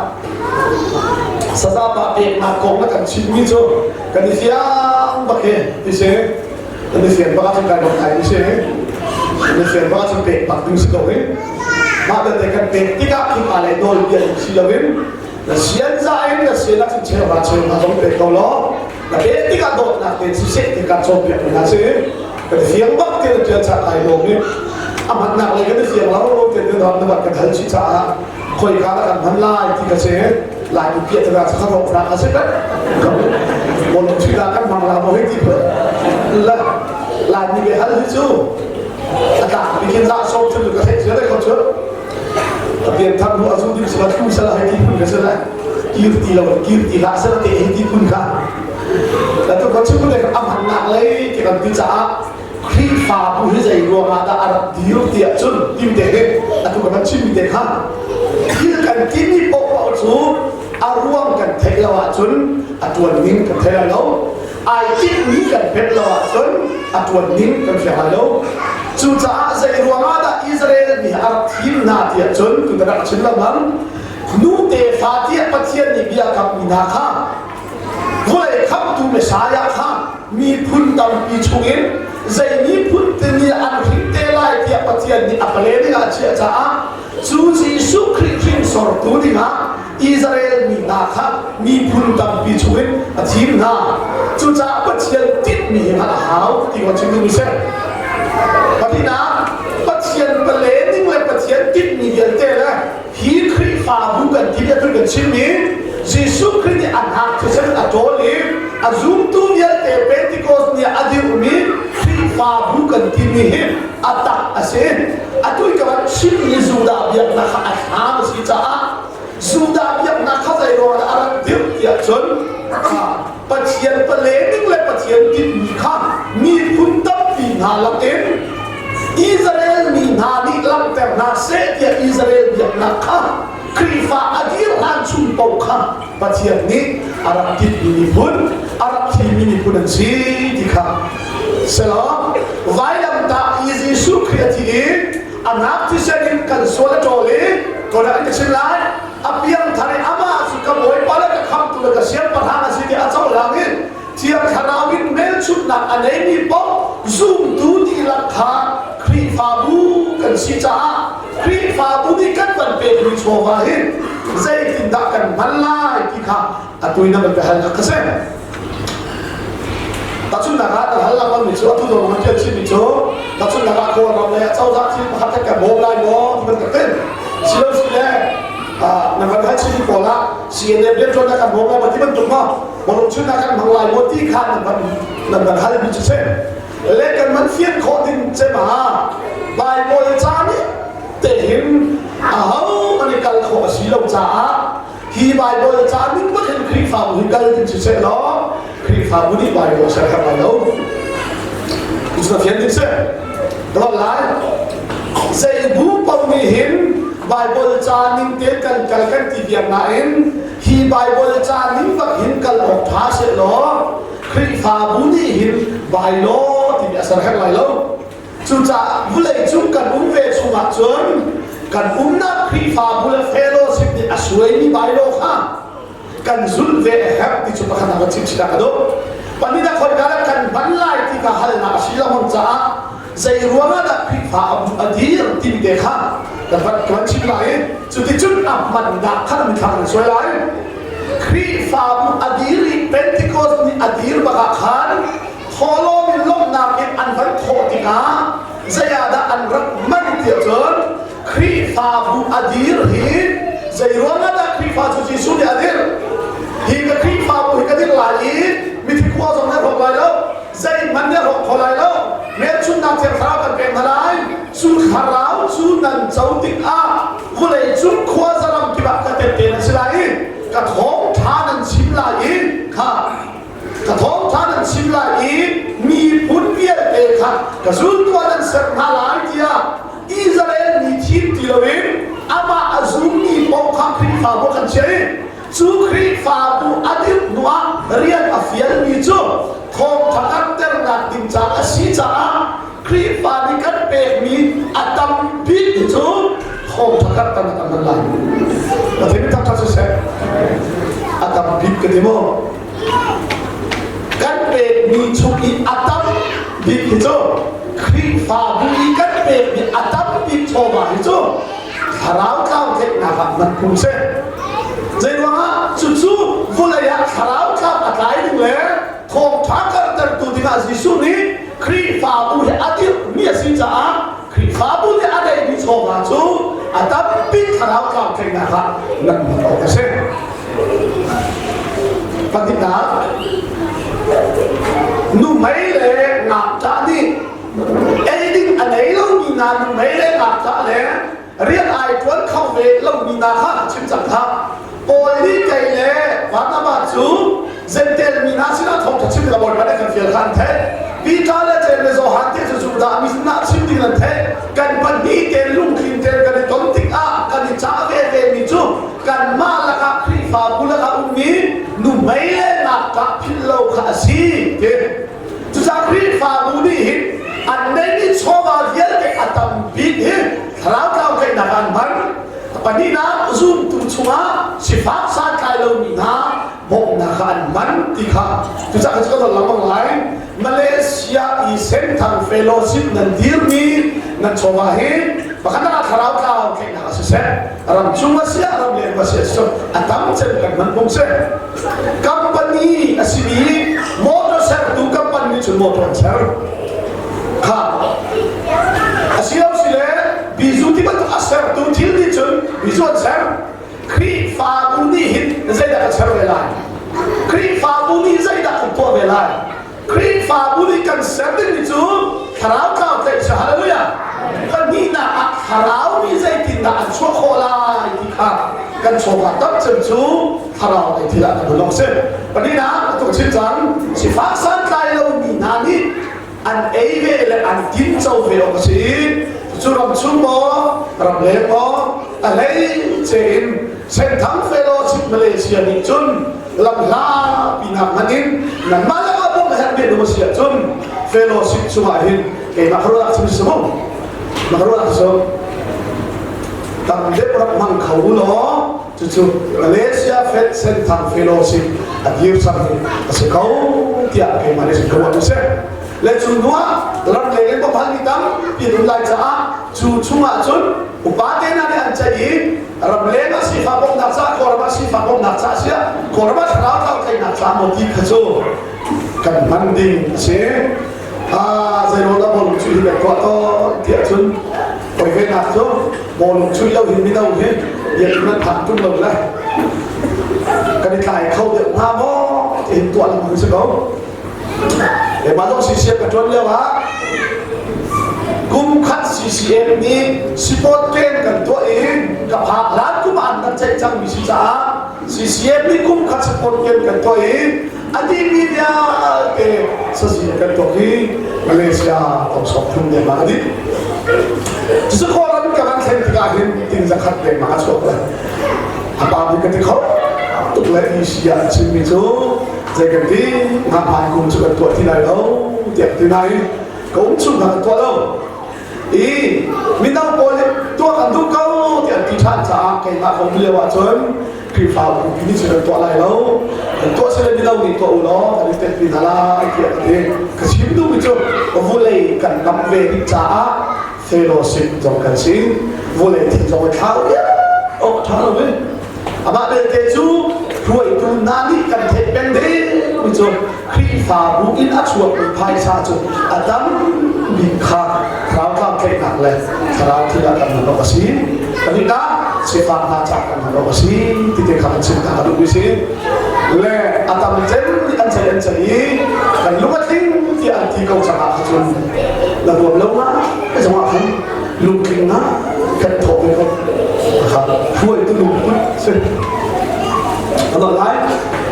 ah sazapa peknak kong na kan chimmi cu kan i fiang bak he ti si. Kan i fian bak ahcun kai bak kai ti si. Kan i fian bak ahcun pek bak ding si ko hi. Mah belte kan pek tikah khika lei nawlbia in si loin na sian za in na sian ahcun cheuhra cheuhra zong pek ko law na pek tikah dawtnak tein siseh ti kan cawnpiak mi hna si. Kan i fiang bak ti na ṭial cah kai lawm i a hmannak lei kan i fiang lo ti na na van kan hal chih caah khoika dah kan hman lai ti ka si. Laimi piah tana cu kha rawk a si pet bolong chuih kan hmang la maw hei ti phun la Laimi be hal hi cu a tlak mi khin za sawm cu ka theih cia ko cu a pian thar hnu a zu ding sila thu sala hei ti phun ka si lai kir ti lo kir ti hlah sala te hei ti phun kha la tu kan chim te a hmannak lei ti kan ti caah Khrihfabu hi zei ruangah dah a rak dir tiah cun timte he atu ka van chimmi te kha thil kan timi paohpaoh cu a ruang kan theih lo ahcun a ṭuan ning kan thei lai lo ai tinhmi kan pet lo ahcun a ṭuan ning kan fiang lai lo cucaah zei ruangah dah Israel mi a rak thim hna tiah cun tu ka rak chim lengmang nu tefa tiah Pathian nih bia kammi hna kha vawlei khamtu Messiah kha miphun tampi chungin zei miphun te nih an hring te lai tiah Pathian nih a pale dingah a chiah caah cu Jesuh Khrih hringsortu dingah Israel mi hna kha miphun tampi chungin a thim hna. Cucaah Pathian tinhmi hi hngalh a hau ti kan chim duhmi si. Pahnihnak, Pathian pale ning le Pathian tinhmi vialte le hi Khrihfabu kan ti atu kan chimmi Jesuh Khrih nih a hnak thisen a ṭawl i a zumtu vialte Pentecost ni a dirhmi Khrihfabu kan timi hi a tak a si. Atu i ka van chimmi Judah biaknak kha a hram a si caah Judah biaknak kha zei ruangah a rak dirh tiah cun Pathian pale ning le Pathian tinhmi kha miphun tampi hna lakin Israel mi hna nih langhter hna seh tiah Israel biaknak kha Khrihfa a dir hlan chung paoh kha Pathian nih a rak tinhmi miphun, a rak thimmi miphun an si ti kha selaw vailamtah i Jesuh Khrih a thi i a nak thisen in kan sual a ṭawl i kawdah in ka chim lai a piangthar i amah cu ka Bawipa le ka khamtu le ka siangpahrang a si ti a cohlang i Thiang Thlarau in hmelchunhnak a neimi paoh zumtu dihlak kha Khrihfabu kan si caah Khrihfabu nih kan van pekmi chawva hi zeitindah kan hman lai ti kha atu in nan ka halnak kha si. Tahchunhnak ah kan hal lengmangmi cu atu zong kan chimmi cu tahchunhnak ah Kawlram lei ah cozah thil pakhat kan bawm lai maw ti bantuk in silo sile na van hal chimmi pawl ah CNF rianṭuannak kan bawm lai maw ti bantuk maw Bawlungchunnak kan hmang lai maw ti kha nan van nan van halmi cu si le kan man fian khawh ding cem ah Bible ca nih te hin aho man i kal khawh a si lo caah hi Bible ca ning bak hin Khrihfabu hi kal ding siseh law Khrihfabu nih Bible ser herh lai lo. Cu fian ding si. Ka lai. Zei bu paoh nih hin Bible ca ning tein kan kal kan ti viar nain hi Bible ca ning bak hin kal awk ṭha seh law Khrihfabu nih hin bylaw timi a ser herh lai lo. Cucaah vawleicung kan um ve chungah cun kan umnak Khrihfabu le fellowship nih a suaimi bylaw kha kan zulh ve a herh ti cu pakhat ah kan chim chih ka duh. Pahnihnak khoika dah kan hman lai ti kha halnak a si lengmang caah zei ruangah dah Khrihfa a dir timi te kha kan van kan van chim lai i cuticun a hmannak kha mithla kan suai lai. Khrihfabu a dir i Pentecost nih a dir bak ah khan thawhlawm in lawmhnak in an van thawh tikah zei ah dah an rak man tiah cun Khrihfabu a dir hi zei ruangah dah Khrihfa cu Jesuh nih a dir hi ka Khrihfabu hi ka dir lai i mithi khua zong nan hrawk lai lo zeihmanh nih a hrawk kho lai lo hmelchunhnak thiang thlarau kan pek hna lai cu thlarau cu nan co tikah vawlei cung khua zaram kip ah ka tette nan si lai i ka thawngṭha nan chim lai i kha Ka thawngṭha nan chim lai i miphun vialte kha ka zultu ah nan ser hna lai tiah Israel mi thim ti loin amah a zummi paoh kha Khrihfabu kan chiah i cu Khrihfabu a dirh hnuah rian a fialmi cu thawngṭha karhternak ding ca a si caah Khrihfa nih kan pekmi a tam bik cu thawngṭha karhternak kan hman lai. Pathian thangṭhat siseh. tam bik ka ti maw? Kan pekmi chung i a tam bik hi cu Khrihfabu i kan pekmi a tam bik chawva hi cu thlarau tlau tlaihnak ah hman phung si. Zeiruangah cucu vawlei ah thlarau tlau a tlai ding le thawngṭha karhtertu dingah Jesuh nih Khrihfabu hi a dirhmi a si caah Khrihfabu nih a neihmi chawva cu a tampi thlarau tlau tlaihnak ah nan hman awk a si. Pahnihnak, nuhmei le ngakṭah nih ei ding a nei lomi hna nuhmei le ngakṭah le rian ai ṭuan kho ve lomi hna kha ka chim cang kha. Paul nih kei le Barnabas cu Jentail mi hna sinah thawngṭha chim ding Bawipa nih kan fial kha an theih. Peter le Jeim le Johan te cu Judah mi sinah chim ding an theih. Kan pahnih tein lungthin tein kan i ton tikah kan i cah veve mi cu kanmah lakah Khrihfabu lakah ummi nuhmei le ngakṭah philh lo kha a si ti. Cucaah Khrihfabu nih hin an neihmi chawva vialte a tam bik hi thlarau tlau tlaihnak ah an hman. Pahnihnak zumtu chungah sifak santlai lomi hna bawmhnak kha an hman ti kha cucaah cu kan lengmang lai. Malaysia i Senthang Fellowship nan dirmi nan chawva hi pakhat ah thlarau tlau tlaihnak a siseh ram chung a si ah ram leng a si ah a tam cem kan hman phung si. Company a simi motor sertu company nih cun motor an ser. Kha a si lo si le bizu ti bantuk a sertu thil nih cun bizu an ser. Khrihfabu nih hin zeidah kan ser ve lai? Khrihfabu nih zeidah kan tuah ve lai? Khrihfabu nih kan ser dingmi cu thlarau tlau tlaih si hallelujah. Pahnihnak ah thlarau nih zeitindah an chuah khawh lai ti kha kan chawva tam cem cu thlarau lei thil ah kan hun si. Pahnihnak tuk chim cang sifak santlai lomi hna nih an ei ve le an tinco ve awk a si. Cu ram chung maw ram leng maw a hlei ce in Senthang Fellowship Malaysia nih cun lamhla pinak hmanh in nanmah lakah bawmh a herh ve ding a si ahcun fellowship chungah hin keimah ka ruah chim si mu na ka ruah cu tam deuh rak hmang kho u law cucu Malaysia Fed Senthang Fellowship a dir cang hi a si ko tiah keimah nih ka ruah seh le cu hnuah ram lei in bawmhal mi tampi an um lai caah cu chungah cun upa te hna nih an ceih i ramleng ah sifah bawmhnak caah Kawlram ah sifah bawmhnak caah siah Kawlram ah thlarau tlau tleinak caah maw ti kha cu kan hman ding a si. Ah zeimaw dah bawlung chuih hi kan tuah tawn tiah cun oi venak cu bawlung chuih lo hin mino hi biakinn an phak ṭung lo le kan i tlai kho deuh hnga maw ti hin tuah lengmang si ko. Keimah zong CCM ka ṭuan lio ah kum khat CCM nih sport camp kan tuah i ka phak hlan kum ah an kan ceih cangmi si caah CCM nih kum khat sport camp kan tuah i a dihmi vialte sazi kan tuak i Malaysia tong thum dengmang a dih. Cucu Kawlram ka van thlen tikah hin ting zakhat dengmang a chuak lai. A pa nih ka ti kho tuk le EC ah an chimmi cu zei kan ti nga hmai kum cu kan tuah ti lai lo tiah ka ti nain ka um chung hna kan tuah lo i mino pawl nih tuah kan duh ko tiah an ti ṭhan caah keimah ka um lio ahcun Khrihfabu pi nih cun kan tuah lai lo kan tuah sile mino nih tuah u law kan i telpi hna lai tiah ka ti ka chim duhmi cu vulei kan lam ve ding caah fellowship zong kan si vulei thil zong i thlau awk a ṭha lo i Amah belte cu hruaitu hna nih kan theih peng dingmi cu Khrihfabu in a chuakmi phaisa cu a tam bik kha thlarau tlamtlaihnak le thlarau thil ah kan hman awk a si. Pahnihnak sifak hna caah kan hman awk a si ti te kha kan chim hna ka duhmi si. Le a tam cem nih an ceih an ceih i kan lung a tling tiah an ti ko cang ah cun na huam lo nga zongah khan lungtling nga kan thawh ve ko kha hruaitu lungput si ano lai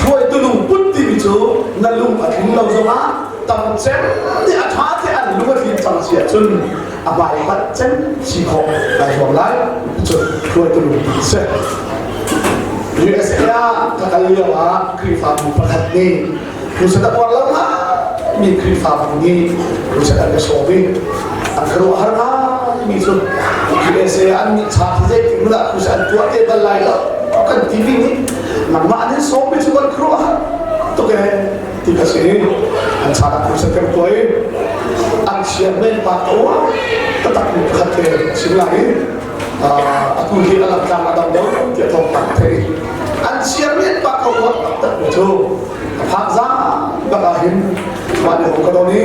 hruaitu lungput timi cu na lung a tling lo zongah tam cem nih a ṭha te an lung a tlin cang si ahcun a hmai cem si khawh kai zuam lai cu hruaitu lungput si USA ah ka kal lio ah Khrihfabu pakhat nih Crusade a uar lo mi Khrihfabu nih crusade an ka sawm i an ka ruah har mi cu USA an nih cha khi zeitik hmun ah crusade an tuah te bal lai lo kan ti mi nih nangmah nih sawm mi cu kan. Ti ka si. An chan ah crusade kan tuah i an chairman pa ka uar taktak mi pakhat te a chim lai i atu hi a lamtlang a dam lo tiah thawngpang ka theih. An chairman pa ka uar taktak mi cu a phak zan bak ah hin mah nih hong ka don i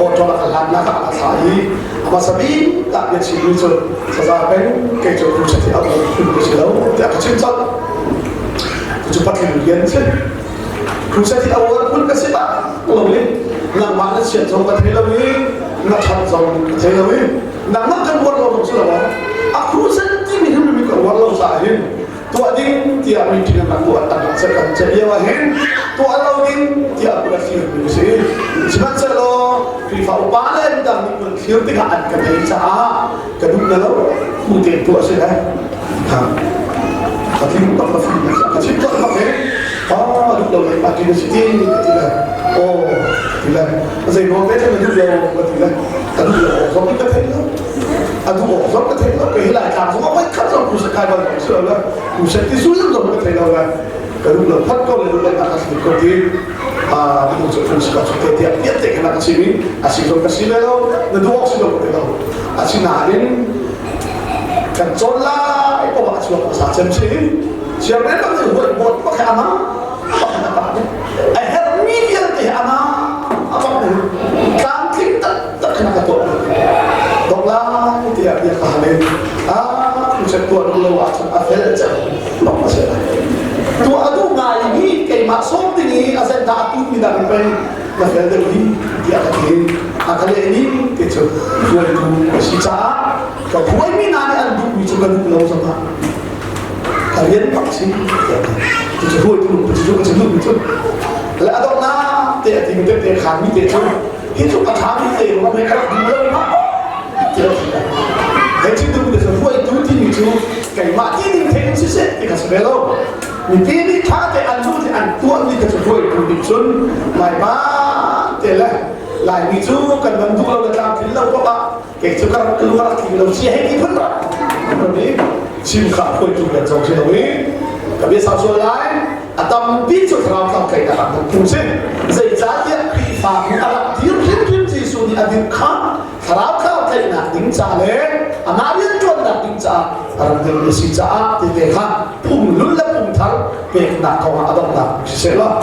hotel a ka hlannak ah a ka thlah i a hmasa bik ah bia chimmi cu saza peng kei cu crusade hi a um phun ka si lo tiah ka chim colh. Cu patling rian si. Crusade hi a uar phun ka si bak lo i nangmah na chiat zong ka thei lo i na ṭhat zong ka thei lo i nangmah kan uar lo zong si lo a crusade timi hi mi ka uar lo caah hin tuah ding tiah meeting an rak tuah an rak ceih kan ceih lio ah hin tuah lo ding tiah ka thlir mi si. Sihmanhsehlaw Khrihfa upa le midang nih kun thlir tikah an ka thei caah ka duh na lo mu te tuah si le ha ka tling bak ka fim ka chim bak bak he ah duh lo le pa ti si ti ka ti le oh ti le zei ruang te na duh lo ka ti le ka duh lo zong ka thei lo a duh awk zong ka thei lo. Kei hi Laitlang zong voi khat zong crusade kai bal si lo le crusade ti sullam zong ka thei lo le ka duh lo phat ko le duh lo ka thli ko ti a duh cu phung si ko te tiah tiah te khan ka chim i a si zong ka si ve lo na duh awk si lo ka ti lo. Asinain kan cawn lai ko ah chuak hmasa cem si sianginn bang nih huat bawt pakhat ama pakhat a pa a herhmi vialte ama a bak tlamtling taktak khan ka tuah dok lai tiah bia ka hal i a crusade tuah duh lo ahcun a fel cem bak a si lai. Tuah a duh ngai mi keimah sawm ding i a zen dah a tun mi dang pei na fel deuh hi tiah ka ti. A ka leh ning ti cu hruaitu ka si caah ka hruaimi hna nih an duhmi cu ka duh lo zongah ka rian bak si tiah ti. Cu hruaitu lungput cu ka chim duhmi cu le a donghnak te a timi te te khanmi te cu hi cu a ṭhami te ruang he ka rak duh lo ma tiah ti. Hei chim duhmi te cu hruaitu timi cu keimah ti ding thei in siseh ti kha si ve lo. Mipi nih ṭha te an duh ti an tuahmi kha cu hruaitu nih cun Laipa te le Laimi cu kan van duh lo le tlamtlin lo paoh ah kei cu ka rak lu rak tling lo si hei ti phun rak chim kha hruaitu kan zong si lo i ka bia sau sual lai. A tampi cu thlarau tlamtlaihnak ah kan phung si. Zeicahtiah Khrihfabu a rak dir hrimhrim Jesuh nih a dirh kha thlarau tlamtlaihnak ding ca le amah rianṭuannak ding caah a rak dirmi a si caah tete kha phung hlun le phung thar peknak kong ah a donghnak siseh law.